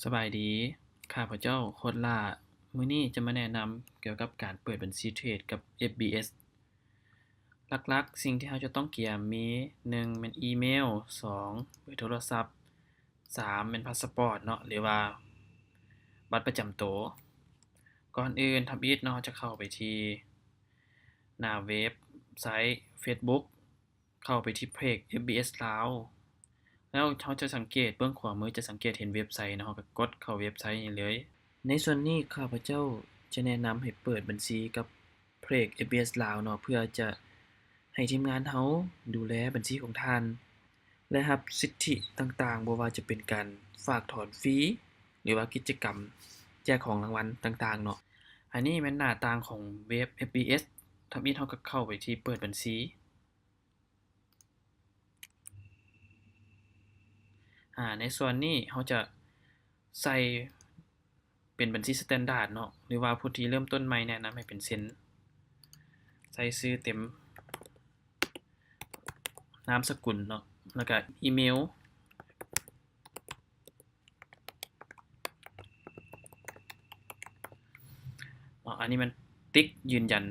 ສະບາຍດີ, ຂ້າພະເຈົ້າ ໂຄດຫຼ້າ. ມື້ນີ້ຈະມາແນະນຳກ່ຽວກັບການເປີດບັນຊີເທຣດກັບ ເອັຟ ບີ ເອສ. ຫຼັກໆ ສິ່ງທີ່ເຮົາຈະຕ້ອງກຽມມີ ໜຶ່ງ ແມ່ນອີເມວ, ສອງ ເບີໂທລະສັບ, ສາມ ແມ່ນພາສປອດເນາະ ຫຼືວ່າບັດປະຈຳໂຕ. ກ່ອນອື່ນທຳອິດເນາະ ເຮົາຈະເຂົ້າໄປທີ່ໜ້າເວັບໄຊເຟສບຸກ ເຂົ້າໄປທີ່ເພຈ ເອັຟ ບີ ເອສ ລາວ ແລ້ວເຮົາຈະສັງເກດເບື້ອງຂວາມື ຈະສັງເກດເຫັນເວັບໄຊເນາະ, ເຮົາກໍກົດເຂົ້າເວັບໄຊນີ້ເລີຍ. ໃນສ່ວນນີ້ຂ້າພະເຈົ້າຈະແນະນຳໃຫ້ເປີດບັນຊີກັບເພຈ ເອັຟ ບີ ເອສ ລາວເນາະ ເພື່ອຈະໃຫ້ທີມງານເຮົາດູແລບັນຊີຂອງທ່ານ ແລະ ຮັບສິດທິຕ່າງໆ ບໍ່ວ່າຈະເປັນການຝາກຖອນຟຣີ ຫຼືວ່າກິດຈະກຳແຈກຂອງລາງວັນຕ່າງໆເນາະ. ອັນນີ້ແມ່ນໜ້າຕ່າງຂອງເວັບ ເອັຟ ບີ ເອສ. ທຳອິດເຮົາກໍເຂົ້າໄປທີ່ເປີດບັນຊີ. ອາ ໃນສ່ວນນີ້ເຮົາຈະໃສ່ເປັນບັນຊີສະແຕນດາດເນາະ ຫຼືວ່າຜູ້ທີ່ເລີ່ມຕົ້ນໃໝ່ແນະນຳໃຫ້ເປັນເຊັ່ນ ໃສ່ຊື່ເຕັມ, ນາມສະກຸນເນາະ ແລ້ວກະອີເມວ. ເນາະ ອັນນີ້ແມ່ນຕິກຢືນຢັນ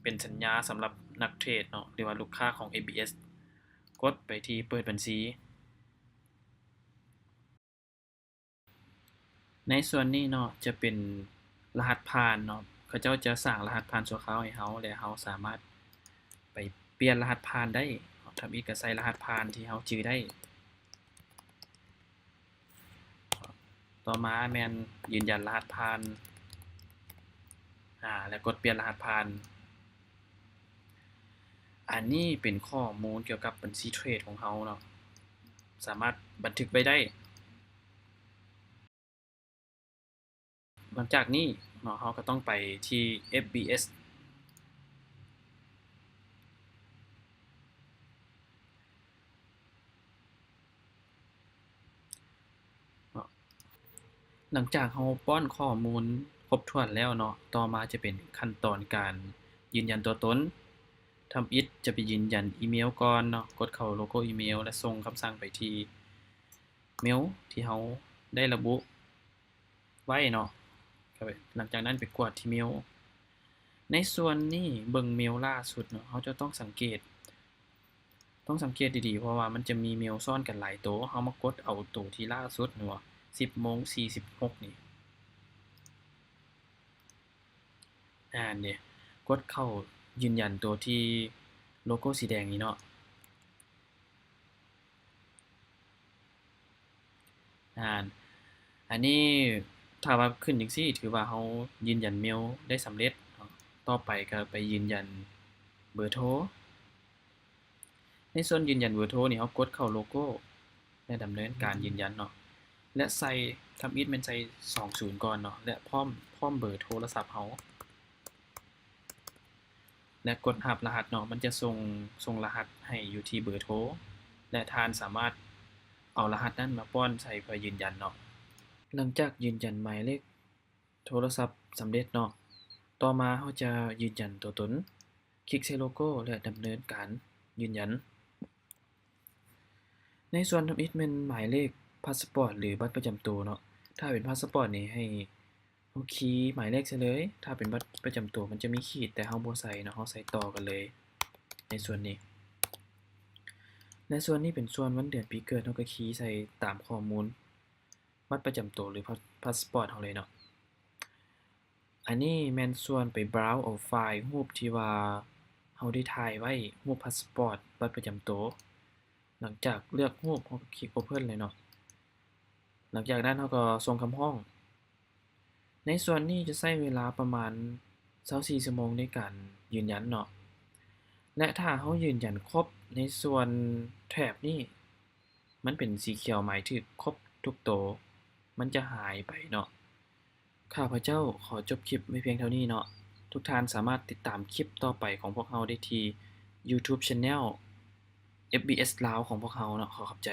ເປັນສັນຍາສຳລັບນັກເທຣດເນາະ ຫຼືວ່າລູກຄ້າຂອງ ເອັຟ ບີ ເອສ. ກົດໄປທີ່ເປີດບັນຊີ. ໃນສ່ວນນີ້ເນາະ ຈະເປັນລະຫັດຜ່ານເນາະ, ເຂົາເຈົ້າຈະສ້າງລະຫັດຜ່ານຊົ່ວຄາວໃຫ້ເຮົາ ແລະ ເຮົາສາມາດໄປປ່ຽນລະຫັດຜ່ານໄດ້. ທຳອິດກໍໃສ່ລະຫັດຜ່ານທີ່ເຮົາຈື່ໄດ້. ຕໍ່ມາແມ່ນຢືນຢັນລະຫັດຜ່ານ ອາ ແລ້ວກົດປ່ຽນລະຫັດຜ່ານ. ອັນນີ້ເປັນຂໍ້ມູນກ່ຽວກັບບັນຊີເທຣດຂອງເຮົາເນາະ, ສາມາດບັນທຶກໄວ້ໄດ້. ຫຼັງຈາກນີ້ເນາະ ເຮົາກໍຕ້ອງໄປທີ່ ເອັຟ ບີ ເອສ ເນາະ. ຫຼັງຈາກເຮົາປ້ອນຂໍ້ມູນຄົບຖ້ວນແລ້ວເນາະ, ຕໍ່ມາຈະເປັນຂັ້ນຕອນການຢືນຢັນຕົວຕົນ. ທຳອິດຈະໄປຢືນຢັນອີເມວກ່ອນເນາະ, ກົດເຂົ້າໂລໂກ້ອີເມວ ແລະ ສົ່ງຄຳສັ່ງໄປທີ່ ເມວທີ່ເຮົາໄດ້ລະບຸໄວ້ເນາະ. ຫຼັງຈາກນັ້ນໄປກວດທີ່ເມວ. ໃນສ່ວນນີ້ເບິ່ງເມວລ່າສຸດເນາະ, ເຮົາຈະຕ້ອງສັງເກດ, ຕ້ອງສັງເກດດີໆ ເພາະວ່າມັນຈະມີເມວຊ້ອນກັນຫຼາຍໂຕ. ເຮົາມາກົດເອົາໂຕທີ່ລ່າສຸດເນາະ, ສິບໂມງສີ່ສິບຫົກນີ້. ອາ ນີ້ ກົດເຂົ້າຢືນຢັນໂຕທີ່ໂລໂກ້ສີແດງນີ້ເນາະ. ອາ ອັນນີ້ຖ້າວ່າຂຶ້ນຈັ່ງຊີ້ ຖືວ່າເຮົາຢືນຢັນເມວໄດ້ສຳເລັດເນາະ. ຕໍ່ໄປກໍໄປຢືນຢັນເບີໂທ. ໃນສ່ວນຢືນຢັນເບີໂທນີ້ ເຮົາກົດເຂົ້າໂລໂກ້ ແລະ ດຳເນີນການຢືນຢັນເນາະ ແລະ ໃສ່ ທຳອິດແມ່ນໃສ່ສອງສູນກ່ອນເນາະ ແລະ ພ້ອມ ພ້ອມເບີໂທລະສັບເຮົາ ແລະ ກົດຮັບລະຫັດເນາະ. ມັນຈະສົ່ງ ສົ່ງລະຫັດໃຫ້ຢູ່ທີ່ເບີໂທ ແລະ ທ່ານສາມາດເອົາລະຫັດນັ້ນມາປ້ອນໃສ່ເພື່ອຢືນຢັນເນາະ. ຫຼັງຈາກຢືນຢັນໝາຍເລກ ໂທລະສັບສຳເລັດເນາະ. ຕໍ່ມາເຮົາຈະຢືນຢັນຕົວຕົນ, ຄລິກໃສ່ໂລໂກ້ ແລະ ດຳເນີນການຢືນຢັນ. ໃນສ່ວນທຳອິດແມ່ນໝາຍເລກພາສປອດ ຫຼື ບັດປະຈຳໂຕເນາະ. ຖ້າເປັນພາສປອດນີ້ໃຫ້ເຮົາຄີໝາຍເລກໃສ່ເລີຍ, ຖ້າເປັນບັດປະຈຳໂຕມັນຈະມີຂີດ ແຕ່ເຮົາບໍ່ໃສ່ເນາະ, ເຮົາໃສ່ຕໍ່ກັນເລີຍໃນສ່ວນນີ້. ແລະ ສ່ວນນີ້ເປັນສ່ວນວັນເດືອນປີເກີດ, ເຮົາກໍຄີໃສ່ຕາມຂໍ້ມູນ ບັດປະຈຳໂຕ ຫຼື ພາ ພາສປອດເຮົາເລີຍເນາະ. ອັນນີ້ແມ່ນສ່ວນໄປບຣາວເອົາໄຟລ໌ຮູບທີ່ວ່າເຮົາໄດ້ຖ່າຍໄວ້, ຮູບພາສປອດ, ບັດປະຈຳໂຕ. ຫຼັງຈາກເລືອກຮູບ, ເຮົາກໍຄລິກໂອເພິນເລີຍເນາະ. ຫຼັງຈາກນັ້ນເຮົາກໍສົ່ງຄຳຮ້ອງ. ໃນສ່ວນນີ້ຈະໃຊ້ເວລາປະມານຊາວສີ່ຊົ່ວໂມງໃນການຢືນຢັນເນາະ. ແລະ ຖ້າເຮົາຢືນຢັນຄົບໃນສ່ວນແຖບນີ້, ມັນເປັນສີຂຽວໝາຍຖືກຄົບທຸກໂຕ, ມັນຈະຫາຍໄປເນາະ. ຂ້າພະເຈົ້າຂໍຈົບຄລິບໄວ້ພຽງເທົ່ານີ້ເນາະ. ທຸກທ່ານສາມາດຕິດຕາມຄລິບຕໍ່ໄປຂອງພວກເຮົາໄດ້ທີ່ YouTube Channel ເອັຟ ບີ ເອສ ລາວ ຂອງພວກເຮົາເນາະ. ຂໍຂອບໃຈ.